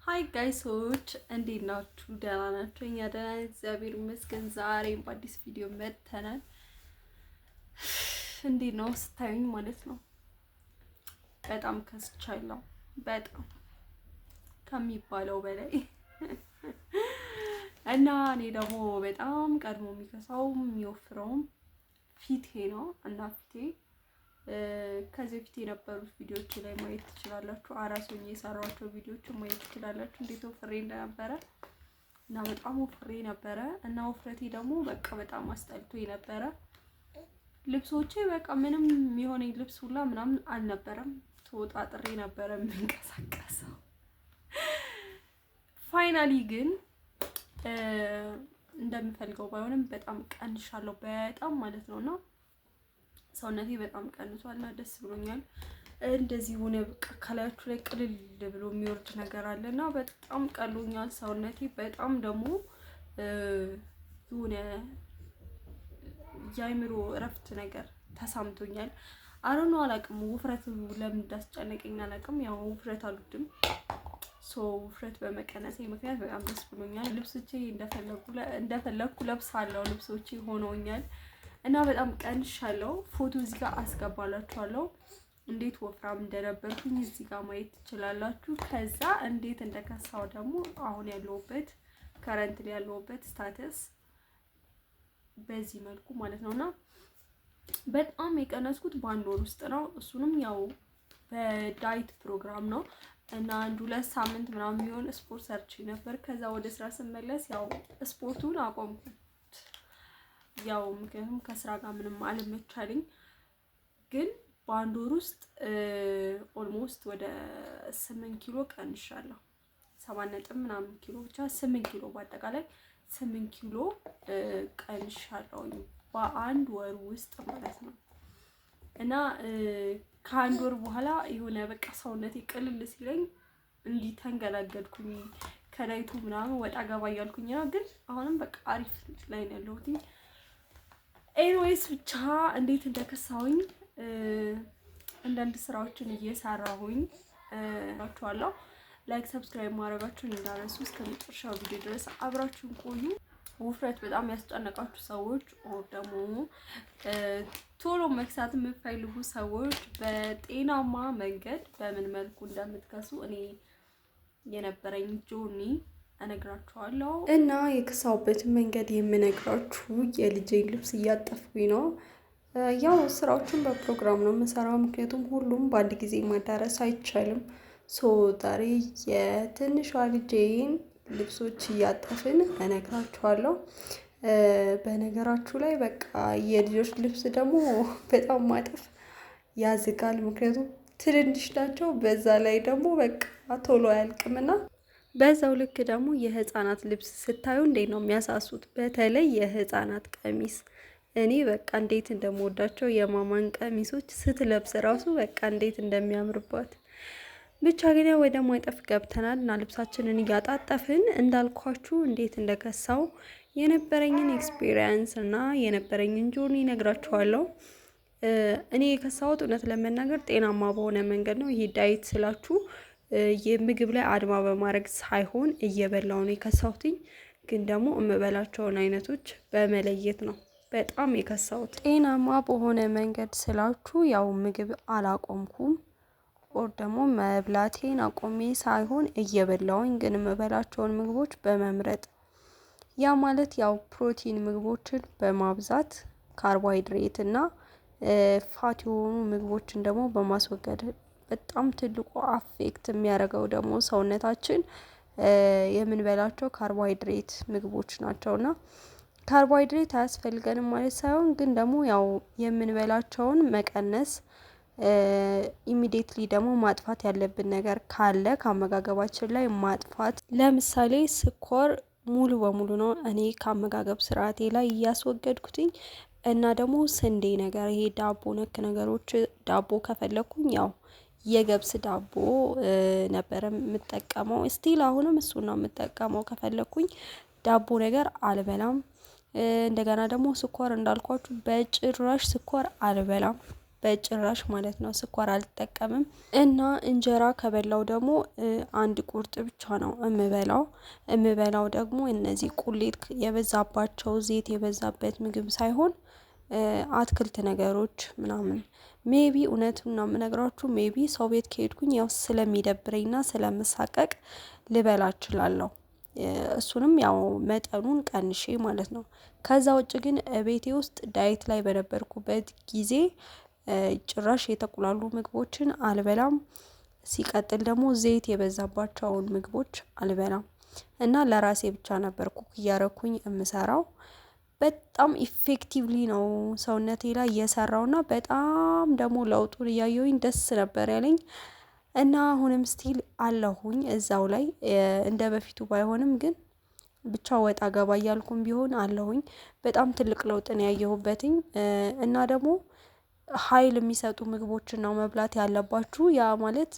Hi guys ኦች፣ እንዴት ናችሁ? ደህና ናችሁ? እኛ ደህና ነን፣ እግዚአብሔር ይመስገን። ዛሬም በአዲስ ቪዲዮ መጥተናል። እንዴት ነው ስታዩኝ ማለት ነው። በጣም ከስቻለሁ፣ በጣም ከሚባለው በላይ። እና እኔ ደግሞ በጣም ቀድሞ የሚከሳው የሚወፍረውም ፊቴ ነው። እና ፊቴ ከዚህ በፊት የነበሩት ቪዲዮዎች ላይ ማየት ትችላላችሁ። አራስ ሆኜ የሰራኋቸው ቪዲዮዎችን ማየት ትችላላችሁ፣ እንዴት ወፍሬ እንደነበረ። እና በጣም ወፍሬ ነበረ እና ውፍረቴ ደግሞ በቃ በጣም አስጠልቶ ነበረ። ልብሶቼ በቃ ምንም የሚሆነኝ ልብስ ሁላ ምናምን አልነበረም። ተወጣጥሬ ነበረ የምንቀሳቀሰው። Finally ግን እንደምፈልገው ባይሆንም በጣም ቀንሻለሁ፣ በጣም ማለት ነው። እና ሰውነቴ በጣም ቀንሷል እና ደስ ብሎኛል። እንደዚህ ሆነ በቃ ከላያችሁ ላይ ቅልል ብሎ የሚወርድ ነገር አለ እና በጣም ቀሎኛል ሰውነቴ። በጣም ደግሞ የሆነ የአይምሮ እረፍት ነገር ተሰምቶኛል። አሮኖ አላውቅም፣ ውፍረት ለምን እንዳስጨነቀኝ አላውቅም። ያው ውፍረት አልወድም። So ውፍረት በመቀነሴ ምክንያት በጣም ደስ ብሎኛል። ልብሶቼ እንደፈለግኩ ለብሳለሁ። ልብሶቼ ሆነውኛል እና በጣም ቀንሻለሁ። ፎቶ እዚህ ጋር አስገባላችኋለሁ። እንዴት ወፍራም እንደነበርኩኝ እዚህ ጋር ማየት ትችላላችሁ። ከዛ እንዴት እንደከሳው ደግሞ አሁን ያለሁበት፣ currently ያለሁበት status በዚህ መልኩ ማለት ነው። እና በጣም የቀነስኩት በአንድ ወር ውስጥ ነው። እሱንም ያው በ diet ፕሮግራም ነው እና አንድ 2 ሳምንት ምናምን የሚሆን ስፖርት ሰርቼ ነበር። ከዛ ወደ ስራ ስመለስ ያው ስፖርቱን አቆምኩት። ያው ምክንያቱም ከስራ ጋር ምንም አልመቻልኝ። ግን በአንድ ወር ውስጥ almost ወደ 8 ኪሎ ቀንሻለሁ። 7 ነጥብ ምናምን ኪሎ፣ ብቻ 8 ኪሎ፣ በአጠቃላይ 8 ኪሎ ቀንሻለሁኝ በአንድ ወር ውስጥ ማለት ነው። እና ከአንድ ወር በኋላ የሆነ በቃ ሰውነቴ ቅልል ሲለኝ እንዲህ ተንገላገድኩኝ። ከ diet ኡ ምናምን ወጣ ገባ እያልኩኝ ነው። ግን አሁንም በቃ አሪፍ ላይ ነው ያለሁት። Anyways ብቻ እንዴት እንደከሳሁኝ አንዳንድ ስራዎችን እየሰራሁኝ እላችኋለሁ። Like፣ subscribe ማድረጋችሁን እንዳትረሱ። እስከ መጨረሻው ቪዲዮ ድረስ አብራችሁን ቆዩ። ውፍረት በጣም ያስጨነቃችሁ ሰዎች or ደግሞ ቶሎ መክሳት የምትፈልጉ ሰዎች በጤናማ መንገድ በምን መልኩ እንደምትከሱ እኔ የነበረኝ journey እነግራችኋለሁ። እና የከሳሁበትን መንገድ የምነግራችሁ የልጄን ልብስ እያጠፍኩኝ ነው። ያው ስራዎችን በፕሮግራም ነው የምሰራው፣ ምክንያቱም ሁሉም በአንድ ጊዜ ማዳረስ አይቻልም። So ዛሬ የትንሿ ልጄን ልብሶች እያጠፍን እነግራችኋለሁ። በነገራችሁ ላይ በቃ የልጆች ልብስ ደግሞ በጣም ማጠፍ ያዝጋል። ምክንያቱም ትንንሽ ናቸው። በዛ ላይ ደግሞ በቃ ቶሎ አያልቅምና በዛው ልክ ደግሞ የህፃናት ልብስ ስታዩ እንዴት ነው የሚያሳሱት! በተለይ የህፃናት ቀሚስ እኔ በቃ እንዴት እንደምወዳቸው፣ የማማን ቀሚሶች ስትለብስ ራሱ በቃ እንዴት እንደሚያምርባት። ብቻ ግን ያው ወደ ማጠፍ ገብተናል እና ልብሳችንን እያጣጠፍን እንዳልኳችሁ እንዴት እንደከሳው የነበረኝን experience እና የነበረኝን journey እነግራችኋለሁ። እኔ የከሳሁት እውነት ለመናገር ጤናማ በሆነ መንገድ ነው። ይሄ diet ስላችሁ የምግብ ላይ አድማ በማድረግ ሳይሆን እየበላው ነው የከሳሁትኝ። ግን ደግሞ የምበላቸውን አይነቶች በመለየት ነው በጣም የከሳሁት። ጤናማ በሆነ መንገድ ስላችሁ ያው ምግብ አላቆምኩም or ደግሞ መብላቴን አቆሜ ሳይሆን እየበላውኝ ግን የምበላቸውን ምግቦች በመምረጥ፣ ያ ማለት ያው ፕሮቲን ምግቦችን በማብዛት፣ ካርቦሃይድሬት እና fat የሆኑ ምግቦችን ደግሞ በማስወገድ። በጣም ትልቁ affect የሚያደርገው ደግሞ ሰውነታችን የምንበላቸው ካርቦሃይድሬት ምግቦች ናቸው። እና ካርቦሃይድሬት አያስፈልገንም ማለት ሳይሆን ግን ደግሞ ያው የምንበላቸውን መቀነስ፣ immediately ደግሞ ማጥፋት ያለብን ነገር ካለ ከአመጋገባችን ላይ ማጥፋት። ለምሳሌ ስኳር ሙሉ በሙሉ ነው እኔ ከአመጋገብ ስርዓቴ ላይ እያስወገድኩትኝ። እና ደግሞ ስንዴ ነገር፣ ይሄ ዳቦ ነክ ነገሮች፣ ዳቦ ከፈለኩኝ ያው የገብስ ዳቦ ነበረ የምጠቀመው። Still አሁንም እሱን ነው የምጠቀመው። ከፈለኩኝ ዳቦ ነገር አልበላም። እንደገና ደግሞ ስኳር እንዳልኳችሁ በጭራሽ ስኳር አልበላም። በጭራሽ ማለት ነው። ስኳር አልጠቀምም እና እንጀራ ከበላው ደግሞ አንድ ቁርጥ ብቻ ነው እምበላው። እምበላው ደግሞ እነዚህ ቁሌት የበዛባቸው ዘይት የበዛበት ምግብ ሳይሆን አትክልት ነገሮች ምናምን። Maybe እውነቱን ነው የምነግራችሁ፣ maybe ሰው ቤት ከሄድኩኝ ያው ስለሚደብረኝና ስለምሳቀቅ ልበላ እችላለሁ። እሱንም ያው መጠኑን ቀንሼ ማለት ነው። ከዛ ውጭ ግን ቤቴ ውስጥ diet ላይ በነበርኩበት ጊዜ ጭራሽ የተቁላሉ ምግቦችን አልበላም። ሲቀጥል ደግሞ ዘይት የበዛባቸውን ምግቦች አልበላም እና ለራሴ ብቻ ነበር cook እያረኩኝ የምሰራው። በጣም effectively ነው ሰውነቴ ላይ የሰራውና በጣም ደግሞ ለውጡን እያየሁኝ ደስ ነበር ያለኝ። እና አሁንም still አለሁኝ እዛው ላይ፣ እንደ በፊቱ ባይሆንም ግን ብቻ ወጣ ገባ እያልኩም ቢሆን አለሁኝ። በጣም ትልቅ ለውጥን ያየሁበትኝ እና ደግሞ ኃይል የሚሰጡ ምግቦችን ነው መብላት ያለባችሁ። ያ ማለት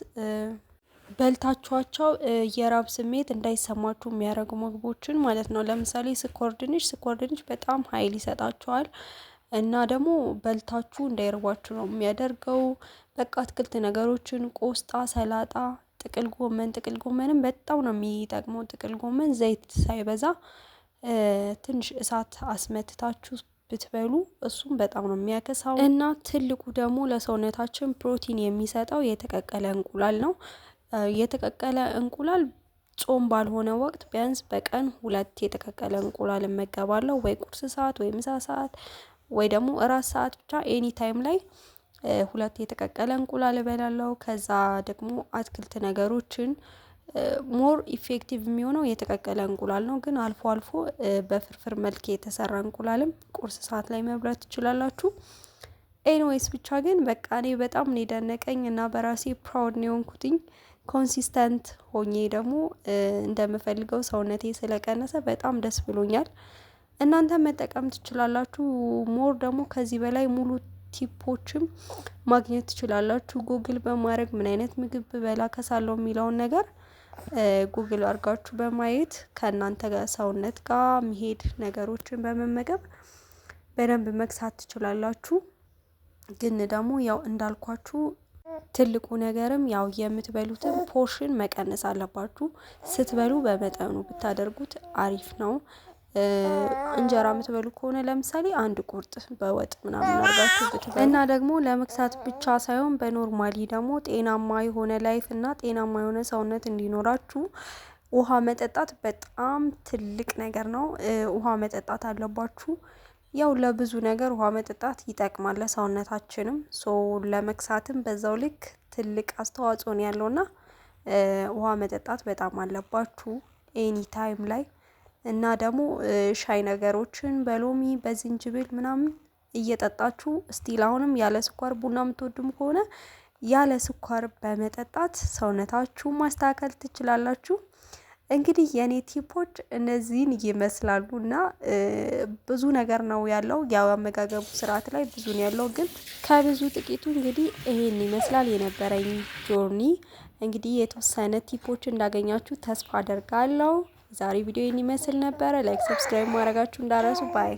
በልታችኋቸው የራብ ስሜት እንዳይሰማችሁ የሚያደርጉ ምግቦችን ማለት ነው። ለምሳሌ ስኳር ድንች፣ ስኳር ድንች በጣም ኃይል ይሰጣችኋል እና ደግሞ በልታችሁ እንዳይርባችሁ ነው የሚያደርገው። በቃ አትክልት ነገሮችን፣ ቆስጣ፣ ሰላጣ፣ ጥቅል ጎመን፣ ጥቅል ጎመንም በጣም ነው የሚጠቅመው። ጥቅል ጎመን ዘይት ሳይበዛ ትንሽ እሳት አስመትታችሁ ብትበሉ እሱም በጣም ነው የሚያከሳው። እና ትልቁ ደግሞ ለሰውነታችን ፕሮቲን የሚሰጠው የተቀቀለ እንቁላል ነው። የተቀቀለ እንቁላል ጾም ባልሆነ ወቅት ቢያንስ በቀን 2 የተቀቀለ እንቁላል እመገባለሁ። ወይ ቁርስ ሰዓት ወይ ምሳ ሰዓት ወይ ደግሞ እራት ሰዓት፣ ብቻ any time ላይ 2 የተቀቀለ እንቁላል እበላለሁ። ከዛ ደግሞ አትክልት ነገሮችን፣ more effective የሚሆነው የተቀቀለ እንቁላል ነው። ግን አልፎ አልፎ በፍርፍር መልክ የተሰራ እንቁላልም ቁርስ ሰዓት ላይ መብላት ትችላላችሁ። Anyways ብቻ ግን በቃ እኔ በጣም ነው የደነቀኝ እና በራሴ proud ነው የሆንኩትኝ። Consistent ሆኜ ደግሞ እንደምፈልገው ሰውነቴ ስለቀነሰ በጣም ደስ ብሎኛል። እናንተ መጠቀም ትችላላችሁ። More ደግሞ ከዚህ በላይ ሙሉ tip ኦችም ማግኘት ትችላላችሁ። ጉግል በማድረግ ምን አይነት ምግብ ብበላ ከሳለው የሚለውን ነገር ጉግል አድርጋችሁ በማየት ከእናንተ ጋር ሰውነት ጋር የሚሄድ ነገሮችን በመመገብ በደንብ መክሳት ትችላላችሁ። ግን ደግሞ ያው እንዳልኳችሁ ትልቁ ነገርም ያው የምትበሉትን portion መቀነስ አለባችሁ። ስትበሉ በመጠኑ ብታደርጉት አሪፍ ነው። እንጀራ የምትበሉ ከሆነ ለምሳሌ አንድ ቁርጥ በወጥ ምናምን አድርጋችሁ ብትበሉ እና ደግሞ ለመክሳት ብቻ ሳይሆን በ normally ደግሞ ጤናማ የሆነ life እና ጤናማ የሆነ ሰውነት እንዲኖራችሁ ውሃ መጠጣት በጣም ትልቅ ነገር ነው። ውሃ መጠጣት አለባችሁ። ያው ለብዙ ነገር ውሃ መጠጣት ይጠቅማል ለሰውነታችንም፣ so ለመክሳትም በዛው ልክ ትልቅ አስተዋጽኦ ነው ያለውና ውሃ መጠጣት በጣም አለባችሁ any time ላይ። እና ደግሞ ሻይ ነገሮችን በሎሚ፣ በዝንጅብል ምናምን እየጠጣችሁ፣ still አሁንም ያለ ስኳር ቡና የምትወዱም ከሆነ ያለ ስኳር በመጠጣት ሰውነታችሁ ማስተካከል ትችላላችሁ። እንግዲህ የኔ tip ኦች እነዚህን ይመስላሉ እና ብዙ ነገር ነው ያለው። ያው አመጋገቡ ስርዓት ላይ ብዙ ነው ያለው፣ ግን ከብዙ ጥቂቱ እንግዲህ ይሄን ይመስላል የነበረኝ journey። እንግዲህ የተወሰነ tip ኦች እንዳገኛችሁ ተስፋ አደርጋለሁ። ዛሬ ቪዲዮ ይህን ይመስል ነበረ። Like፣ subscribe ማድረጋችሁ እንዳትረሱ። Bye።